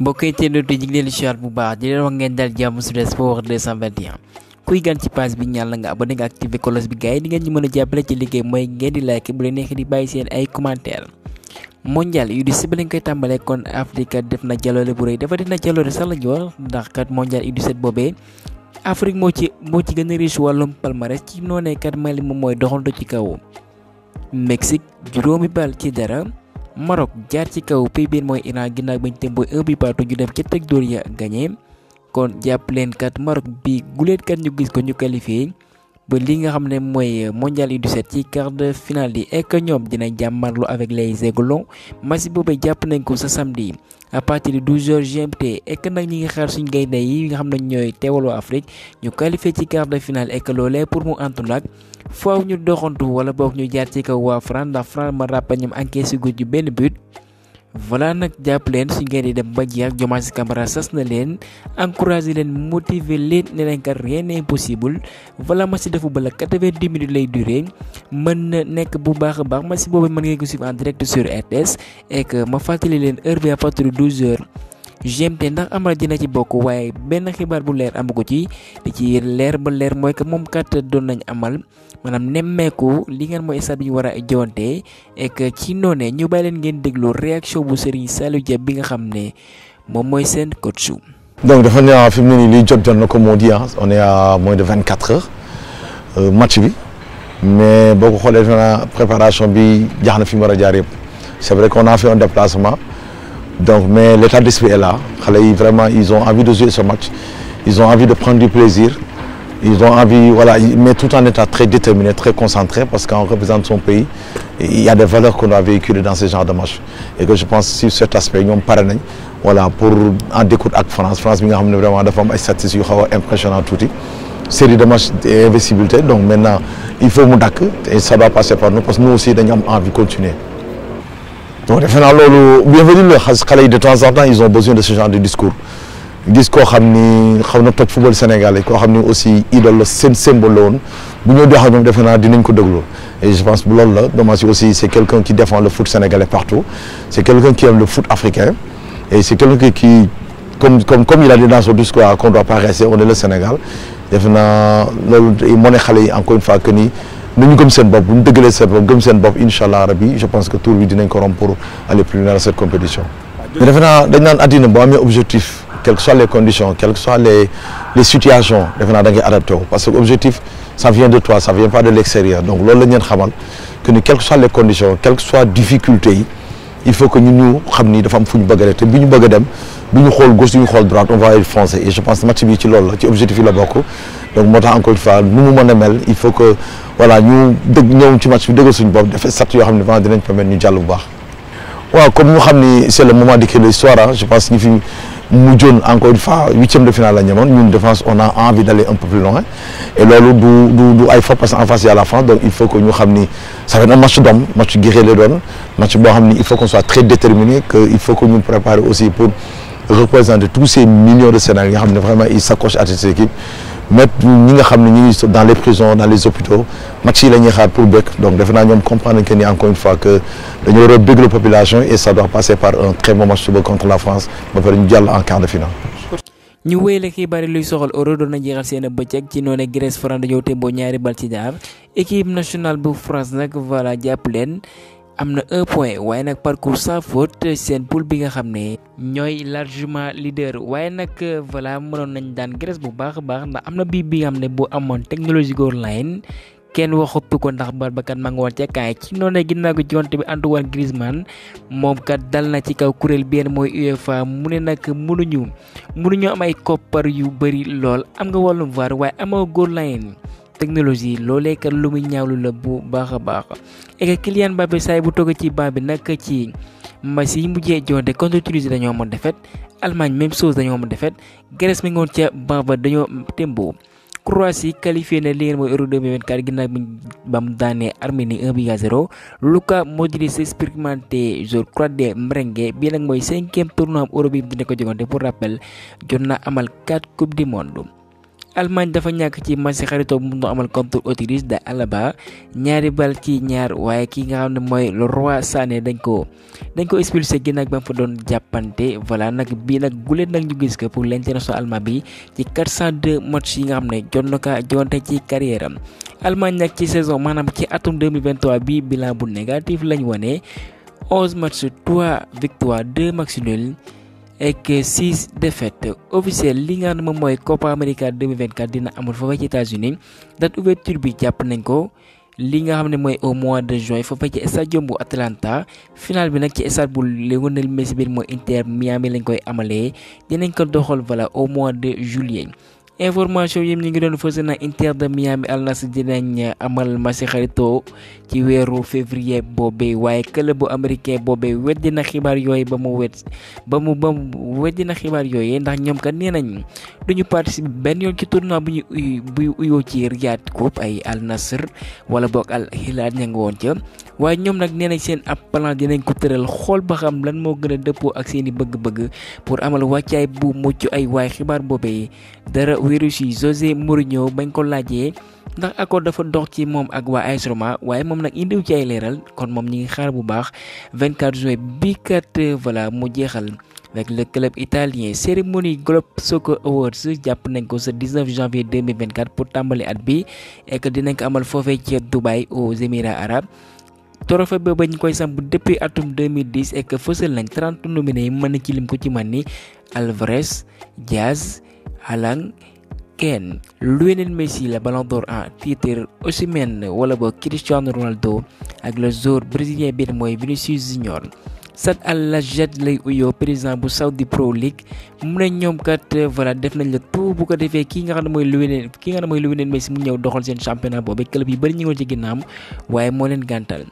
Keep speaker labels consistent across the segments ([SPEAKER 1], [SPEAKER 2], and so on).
[SPEAKER 1] mbokk yi teewlu ñu ngi leen di siyaar bu baax di leen wax ngeen dal jàmm su Sport 221 kuy gan ci page bi ñaan la nga abonné nga activé cloche bi gars yi di ngeen ñu mën a jàppale ci liggéey mooy ngeen di like bu leen neexee di bàyyi seen ay commentaire mondial U17 ba lañ koy tàmbalee kon Afrique def na jaloore bu rëy dafa dina jaloore sax la ñu wax ndax kat mondial U17 boobee Afrique moo ci gën a riche wàllum palmarès ci noonee kat Mali moom mooy doxantu ci kaw Mexique juróomi bal ci dara Maroc jaar ci kaw pays mooy Iran ginnaaw bañ témboo 1 but partout ñu dem ca teg dóor ya gagné kon jàpp leen kat Maroc bi guleet kat ñu gis ko ñu qualifié ba li nga xam ne mooy mondial U17 ci quart de finale yi et que ñoom dinañ jàmmarlu avec les Aiglons match boobee jàpp nañ ko sa samedi à partir de 12h GMT et que nag ñi ngi xaar suñ gaynde yi nga xam ne ñooy teewaloo Afrique ñu qualifié ci quart de finale et que loolee pour mu antu nag faaw ñu doxantu wala boog ñu jaar ci kaw waa France ndax France ma rappel ñoom encaissé gu ju benn but voilà nag jàpp leen suñ ngeen di dem ba jeex Diomaye Camara sas na leen encouragé leen motiver leen ne leen kat rien n'est impossible voilà match de football la 90 minutes lay durer mën na nekk bu baax a baax match boobu mën ngeen ko suivre en direct sur RTS et que ma fàttali leen heure bi à partir de 12h GMT ndax Amara dina ci bokk waaye benn xibaar bu leer amu ko ci di ci leer ba leer mooy que moom kat doon nañ amal maanaam nemmeeku li ngeen mooy stade bi ñu war a jowante et que ci noonee ñu bàyyi leen ngeen déglu réaction bu Serigne Saliou Dia bi nga xam ne moom mooy seen coach.
[SPEAKER 2] donc dafa ne fi mu ne nii liy jot na comme on dit on est à moins de 24 heures match bi mais boo ko xoolee defe naa préparation bi jaax na fi mu war a jaar yëpp c'est vrai qu'on a fait un déplacement. Donc, mais l'état d'esprit est là. Vraiment, ils ont envie de jouer ce match. Ils ont envie de prendre du plaisir. Ils ont envie, voilà, mais tout en étant très déterminé, très concentré, parce qu'on représente son pays. Il y a des valeurs qu'on doit véhiculer dans ce genre de match. Et que je pense que sur cet aspect, nous parlons, voilà, pour en découdre avec France. France, nous avons vraiment des formes statistiques impressionnantes. Série de matchs d'invisibilité. Donc maintenant, il faut Moudak et ça doit passer par nous, parce que nous aussi, nous avons envie de continuer. Donc, bienvenue, de temps en temps, ils ont besoin de ce genre de discours. Discours qui est le football sénégalais, qui est aussi idole, symbole. Et je pense que aussi c'est quelqu'un qui défend le foot sénégalais partout. C'est quelqu'un qui aime le foot africain. Et c'est quelqu'un qui, comme il a dit dans son discours, qu'on ne doit pas rester, on est le Sénégal. Et encore une fois, que nous comme seen bopp bu ñu dëggalee seen bopp gëm seen bopp incha rabi je pense que tour bi dinañ ko romb pour aller plus loin dans cette compétition. mais defe naa dañ naan àddina boo amee objectif quelles que soient les conditions quelles que soient les situations defe naa da ngay adapté wu parce que objectif ça vient de toi ça vient pas de l'extérieur donc loolu la ñu leen xamal que ni quelles que soient les conditions quelles que soient difficultés yi il faut que ñu xam ni dafa am fu ñu bëgg a dem te bi ñu bëgg a dem bu ñu xool gauche du ñu xool droite on va y foncer et je pense que match bi ci loolu la ci objectif yi la bokk donc moo tax encore une fois nu mu mën a mel il faut que voilà ñu ñëw ci match bi dëggal suñu bopp dafay sat yoo xam ne vraiment dinañ permettre ñu jàll bu baax. waaw comme ñu xam ni c'est le moment d'écrire l'histoire je pense que ñu fi mujjoon encore une fois 8e de finale la ñemoon ñun défense on a envie d'aller un peu plus loin et loolu du ay fa parce qu'en face il y a la France donc il faut que ñu xam ni ça va être un match d'homme match guerrier lay doon match boo xam ni il faut qu'on soit très déterminé que il faut que ñu préparer aussi pour représenter tous ces millions de Sénégalais nga xam ne vraiment ils s'accrochent à cette équipe mettre ñi nga xam ne ñu ngi dans les prisons dans les hôpitaux match yi la ñuy xaar pour bëgg donc defe naa ñoom comprendre que ni encore une fois que dañoo war a bëgg la population et ça doit passer par un très bon match suba contre la France ba pare ñu jàll en quart de finale.
[SPEAKER 1] ñu wéyale xibaar yi luy soxal Euro doon na jeexal seen bëccëg ci noonu Grèce France dañoo témboo ñaari bal ci ñaar équipe nationale bu France nag voilà jàpp leen. am na 1 point waaye nag parcours sans faute seen poule bi nga xam ne ñooy largement leader waaye nag voilà mënoon nañ daan Grèce bu baax a baax ndax am na bii bi nga xam ne bu amoon technologie online kenn waxuppi ko ndax bal ba kat ma nga woon ca kaay ci noonu ginnaaw ko jonte bi Antoine Griezmann moom kat dal na ci kaw kuréel bi mooy UEFA mu ne nag mënuñu am ay koppar yu bëri lool am nga wàllum VAR waaye amoo goal line technologie loolee kat lu muy ñaawlu la bu baax a baax et que Kylian Mbappé saay bu toog ci banc bi nag ci match yi mujjee jonte contre Tunisie dañoo amoon défaite Allemagne même chose dañoo amoon défaite Grèce mi ngi woon ca banc ba dañoo tembo Croatie qualifié na li ngeen mooy Euro 2024 ginnaaw ba mu daanee Arménie 1-0 Luka Modric expérimenté joueur croate merengue bii nag mooy 5e tournoi Euro bi dina ko jogante pour rappel jot na amal 4 coupe du monde Allemagne dafa ñàkk ci match xaritoo bu mu amal contre Autriche da Alaba 2 bal ci 2 waaye ki nga xam ne mooy Leroy Sané dañ ko expulsé ginnaaw ba fa doon jàppante voilà nag bii nag guleen nag ñu gis ko pour l'international allemand bi ci 402 match yi nga xam ne jot na ko jonte ci carrière am. Allemagne nag ci saison maanaam ci atum 2023 bi bilan bu négatif lañ wane 11 matchs 3 victoires 2 matchs nuls ak 6 défaites officielles li nga xam ne moom mooy Copa América 2024 dina amul foofa ci États-Unis date ouverture bi jàpp nañ ko li nga xam ne mooy au mois de juin foofa ci stade bu Atlanta final bi nag ci stade bu Lionel Messi bi mooy Inter Miami lañ koy amalee dinañ ko doxal voilà au mois de juillet. information yi ñu ngi doon fësal na Inter de Miami Al Nassr dinañ amal match xaritoo ci weeru février boobee waaye club bu américain boobee weddi na xibaar yooyu ba mu weddi na xibaar yooyu ndax ñoom kat nee nañ duñu participer benn yoon ci tournoi bu uyoo ci Riyad Cup ay Al Nassr wala boog Al Hilal ña nga woon ca waaye ñoom nag nee nañ seen ab plan dinañ ko tëral xool ba xam lan moo gën a dëppoo ak seeni bëgg-bëgg pour amal wàccaay bu mucc ay waaye xibaar boobee dara wéru ci José Mourinho bañ ko laajee ndax accord dafa dox ci moom ak waa AS Roma waaye moom nag indiw ci ay leeral kon moom ñi ngi xaar bu baax 24 juin bi kat voilà mu jeexal avec le club italien. Cérémonie Globe Soccer Awards jàpp nañ ko ce 19 janvier 2024 pour tàmbali at bi et que dinañ ko amal foofee ci Dubaï aux Émirats arabes. trophée boobu ñu koy samp depuis atum 2010 et que fësal nañ 30 nominés yi mën na ci lim ko ci man ni Alvarez, Diaz, Haaland, Kane, Lionel Messi la Ballon d'Or en titre, Osimhen wala boog Cristiano Ronaldo ak le joueur brésilien bi mooy Vinicius Junior. Saad Al-Nahjad lay uyoo président bu Saudi Pro League mu ne ñoom kat voilà def nañ la tout bu ko defee ki nga xam ne mooy Lionel Messi mu ñëw doxal seen championnat boobu club yi bari ñu ngi ci ginnaam waaye moo leen gàntal.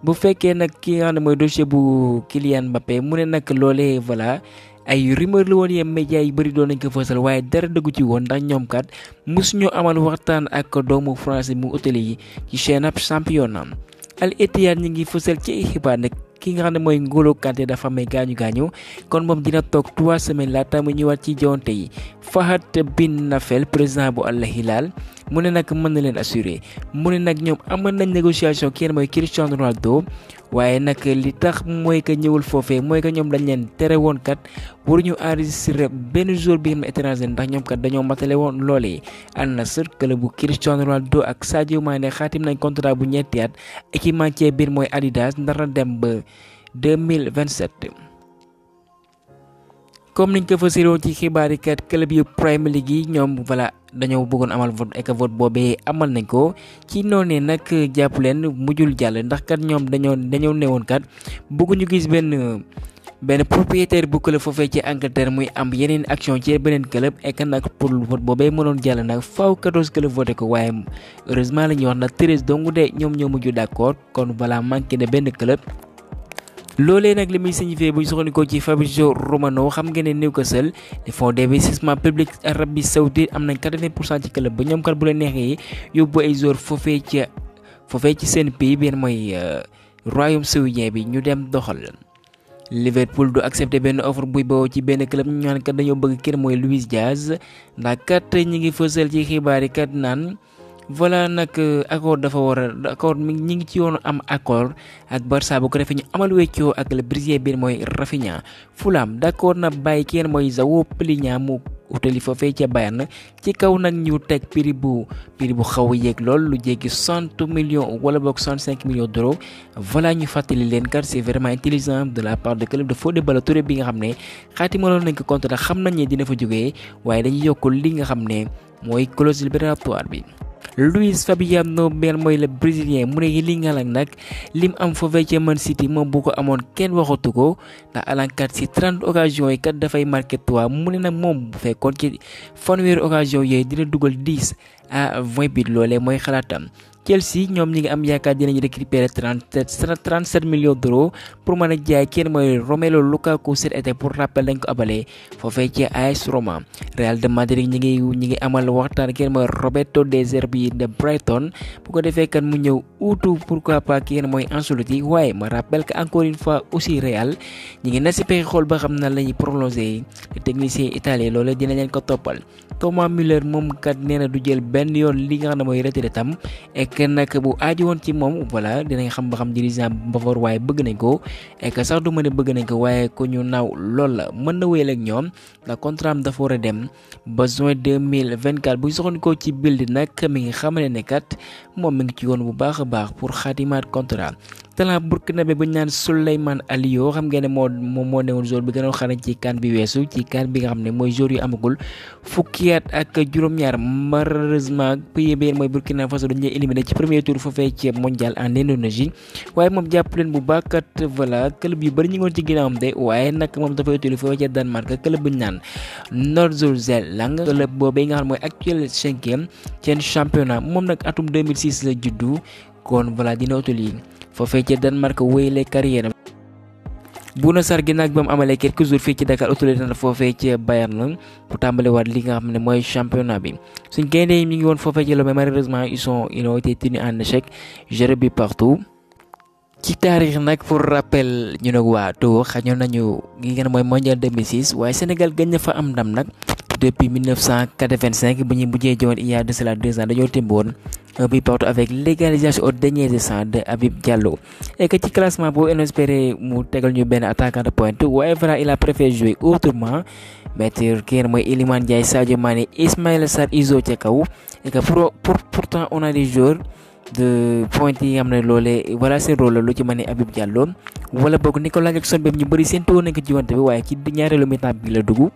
[SPEAKER 1] bu fekkee nag ki nga xam ne mooy dossier bu Kylian Mbappé mu ne nag loolee voilà ay rumeur la woon yem média yi bëri doon nañ ko fësal waaye dara dëggu ci woon ndax ñoom kat mosuñu amal waxtaan ak doomu français mu hôtel yi ci chaîne ab championnat. Al Ittihad ñi ngi fësal ci xibaar nag ki nga xam ne mooy N'Golo Kanté dafa may gaañu kon moom dina toog 3 semaines laata mu ñëwaat ci jonte yi. Fahad bin Nafel président bu Al Hilal mu ne nag mën na leen assurer mu ne nag ñoom amoon nañ négociation kenn mooy Cristiano Ronaldo waaye nag li tax mooy que ñëwul foofee mooy que ñoom dañ leen tere woon kat waruñu enregistré benn jour bi xam ne étranger ndax ñoom kat dañoo matale woon loolee. Al Nassr club bu Cristiano Ronaldo ak Sadio Mané xaatim nañ contrat bu ñetti at équipementier biir mooy Adidas ndar na dem ba 2027. comme niñ ko fasiroon ci xibaar yi kat club yu Premier League yi ñoom voilà dañoo bëggoon amal vote et vote boobee amal nañ ko ci noonu nag jàpp leen mujjul jàll ndax kat ñoom dañoo newoon kat bëgguñu gis benn propriétaire bu club foofee ci Angleterre muy am yeneen action ci beneen club et nag pour vote boobee mënoon jàll nag faaw 14 club voté ko waaye heureusement la ñuy wax nag 13 dong de ñoom ñoo mujj d'accord kon voilà manqué na benn club. loolee nag li muy signifié bu ñu soxandikoo ci Fabrizio Romano xam ngeen ne Newcastle les fonds d'investissement public Arabie Saoudite am nañ 80% ci club ba ñoom kat bu leen neexee yóbbu ay joueurs foofee ci seen pays benn mooy royaume saoudien bi ñu dem doxal. Liverpool du accepté benn offre buy bawoo ci benn club ñu naan kat dañoo bëgg kër mooy Luis Diaz ndax kat ñi ngi fësal ci xibaar yi kat naan. voilà nag accord dafa war a accord ñi ngi ci yoonu am accord ak Barça bu ko defee ñu amal weccoo ak le brésilien bi mooy Rafinha. Fulham d'accord na bàyyi kenn mooy João Palhinha mu utali foofee ca Bayern ci kaw nag ñu teg prix bu xaw a yéeg lool lu jéggi 60 millions wala boog 65 millions d'euros. voilà ñu fàttali leen kat c'est vraiment intelligent de la part de club de Fodé Ballo-Touré bi nga xam ne xaatimaloon nañ ko contrat xam nañ ne dina fa jógee waaye dañuy yokk li nga xam ne mooy clause libératoire bi. Luis Fabiano Mel mooy le brésilien mu ne li nga nag lim am foofee ca Man City moom bu ko amoon kenn waxatu ko ndax alankat si 30 occasions yi kat dafay marqué 3 mu ne nag moom bu fekkoon ci fanweeri occasion yooyu dina dugal 10 à 20 but loolee mooy xalaatam Chelsea ñoom ñi ngi am yaakaar dinañu récupérer 37 millions d'euros pour mën a jaay kenn mooy Romelu Lukaku cet été pour rappel dañ ko abalee foofee ci AS Roma. Real de Madrid ñi ngi amal waxtaan kenn mooy Roberto De Zerbi de Brighton bu ko defee kan mu ñëw uutu pourquoi pas kenn mooy Ancelotti waaye ma rappel que encore une fois aussi Real ñi ngi na si pexe xool ba xam na la ñuy prolonger le technicien italien loolu dina leen ko toppal. Thomas Müller moom kat nee na du jël benn yoon li nga xam ne mooy retraite tam ek nag bu aaju woon ci moom voilà dinañ xam ba xam dirigeant Bavard waaye bëgg nañ ko ek sax du mën a bëgg nañ ko waaye ku ñu naaw lool la mën na wéyal ak ñoom ndax contrat am dafa war a dem ba juin 2024 bu soxla ko ci Bild nag mi ngi xamale ne kat moom mi ngi ci yoon bu baax a baax pour xaatimaat contrat. talent burkinabé bu ñu naan Souleymane Alio xam ngeen ne moo newoon joueur bi gënoon xarañ ci CAN bi weesu ci CAN bi nga xam ne mooy joueur yu amagul fukki at ak juróom-ñaar malheureusement pays bi mooy Burkina Faso dañu éliminé ci premier tour foofee ci mondial en Indonésie waaye moom jàpp leen bu baax kat voilà club yu bëri ñu ngi woon ci ginnaawam de waaye nag moom dafay utile foofee ca Danemark club bu ñu naan Nordsjælland club boobee nga xam ne mooy actuel 5e seen championnat moom nag atum 2006 la juddu kon voilà dina utile foofee ca Danemark wéyle carrière Bouna Sarr ginnaaw bi mu amalee quelques jours fii ci Dakar utile na foofee ca Bayern bu tàmbale waat li nga xam ne mooy championnat bi suñ gaynde yi ñu ngi woon foofee ci Lomé malheureusement ils ont été tenus en échec 0 but partout. ci taarix nag pour rappel ñu ne waa Togo xañoon nañu li nga xam ne mooy mondial 2006 waaye Sénégal gën na fa am ndam nag depuis 1985 bu ñuy mujjee jowoon il y a de cela 2 ans dañoo tëmboon un but partout avec l'égalisation au dernier instant de Habib Diallo et que ci classement boobu on espérait mu tegal ñu benn attaquant de pointe waaye voilà il a préféré jouer autrement mettre kenn mooy Iliman Ndiaye Sadio Mané Ismaïla Sarr Izo ca kaw et que pourtant on a des joueurs de pointe yi nga xam ne loolee voilà seen rôle la lu ci mën a Habib Diallo wala boog Nicolas Jackson bi ñu bëri seen toog nañ ko ci wante bi waaye ci ñaareelu mi-temps bi la dugg.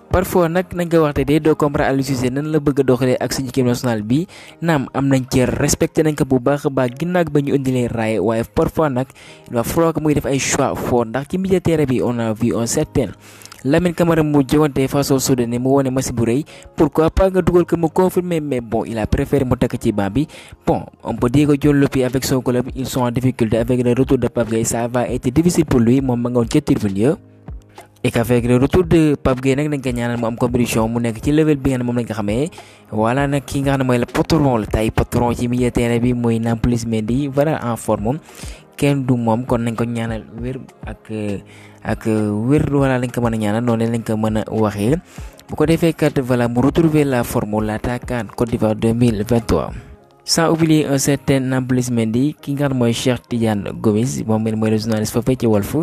[SPEAKER 1] parfois nag nañ ko waxte de doo comprendre Aliou Cissé nan la bëgg a doxalee ak suñu équipe nationale bi naam am nañ cër respecté nañ ko bu baax a baax ginnaaw ba ñu indilee raay waaye parfois nag il va falloir que muy def ay choix fort ndax ci milieu terrain bi on a vu un certain Lamine Camara mu jogante face au Soudan mu wone match bu rëy pourquoi pas nga dugal ko mu confirmer mais bon il a préféré mu takk ci banc bi bon on peut dire que Dion Lopy avec son club ils sont en difficulté avec le retour de Pape Gueye ça va être difficile pour lui moom ma nga woon ca tribune et qu'avec le retour de Pape Gueye nag dañ ko ñaanal mu am compétition mu nekk ci level bi nga xam ne moom lañ ko xamee voilà nag ki nga xam ne mooy le patron la tay patron ci milieu terrain bi mooy Nampalys Mendy voilà en forme kenn du moom kon nañ ko ñaanal wér ak wér voilà lañ ko mën a ñaanal noonu lañ ko mën a waxee bu ko defee kat voilà mu retrouver la forme l'attaquant Côte d'Ivoire 2023. sans oublier un certain Nampalys Mendy ki nga xam ne mooy Cheikh Tidiane Gomis moom mooy le journaliste foofee ci Walf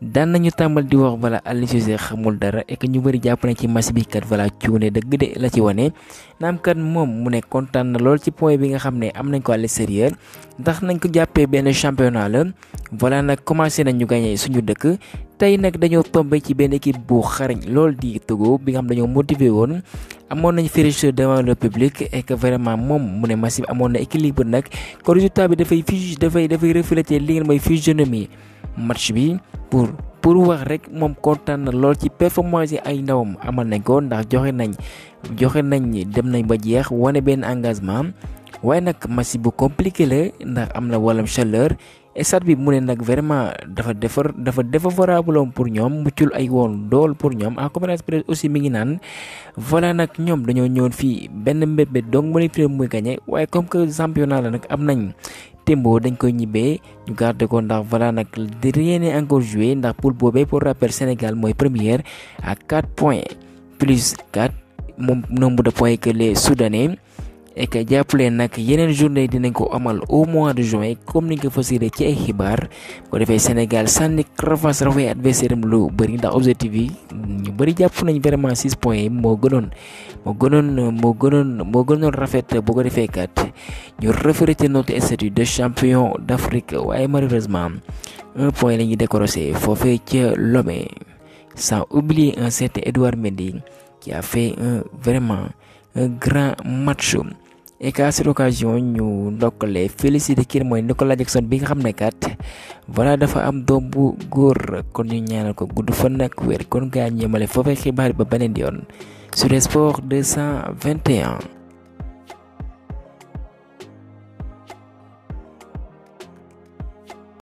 [SPEAKER 1] daan nañu tàmbal di wax voilà Aliou Cissé xamul dara et que ñu bëri jàpp nañ ci match bi kat voilà cuune dëgg de la ci wane naam kat moom mu ne kontaan na lool ci point bi nga xam ne am nañ ko à l'extérieur ndax nañ ko jàppee benn championnat la voilà nag commencé nañ ñu gagné suñu dëkk tey nag dañoo tombé ci benn équipe bu xarañ lool di Togo bi nga xam dañoo motivé woon amoon nañ fraîcheur devant le public et que vraiment moom mu ne match bi amoon na équilibre nag ko résultat bi dafay refléter li ngeen mooy physionomie match bi pour wax rek moom kontaan na lool ci performance yi ay ndawam amal nañ ko ndax joxe nañ dem nañ ba jeex wane benn engagement waaye nag match bu compliqué la ndax am na wàllum chaleur stade bi mu ne nag vraiment dafa défavorable pour ñoom muccul ay woon dool pour ñoom en conférence presse aussi mi ngi naan voilà nag ñoom dañoo ñëwoon fii benn mbébét donc mu ne muy gagné waaye comme que championnat la nag am nañ tembo dañ koy ñibbee ñu garder ko ndax voilà nag rien n'est encore joué ndax poule boobee pour rappel Sénégal mooy première à 4 points plus 4 moom nombre de points que les Soudanais et que jàppale nag yeneen journée dinañ ko amal au mois de juin comme ni nga ko fasiree ci ay xibaar ko defee Sénégal sànni revanche rawee adversaire am lu bëri ndax objectif yi ñu bëri jàpp nañ vraiment 6 points yi moo gënoon rafet boo ko defee kat ñu refléter notre statut de champion d'Afrique waaye malheureusement 1 point la ñuy décroché foofee ca Lomé sans oublier un certain Edouard Mendy qui a fait vraiment un grand match et qu'à cette occasion ñu ndokkale félicité kii mooy Nicolas Jackson bi nga xam ne kat voilà dafa am doom bu góor kon ñu ñaanal ko gudd fan nag wér kon gaa ñeemale foofee xibaar ba beneen yoon sur Sport 221.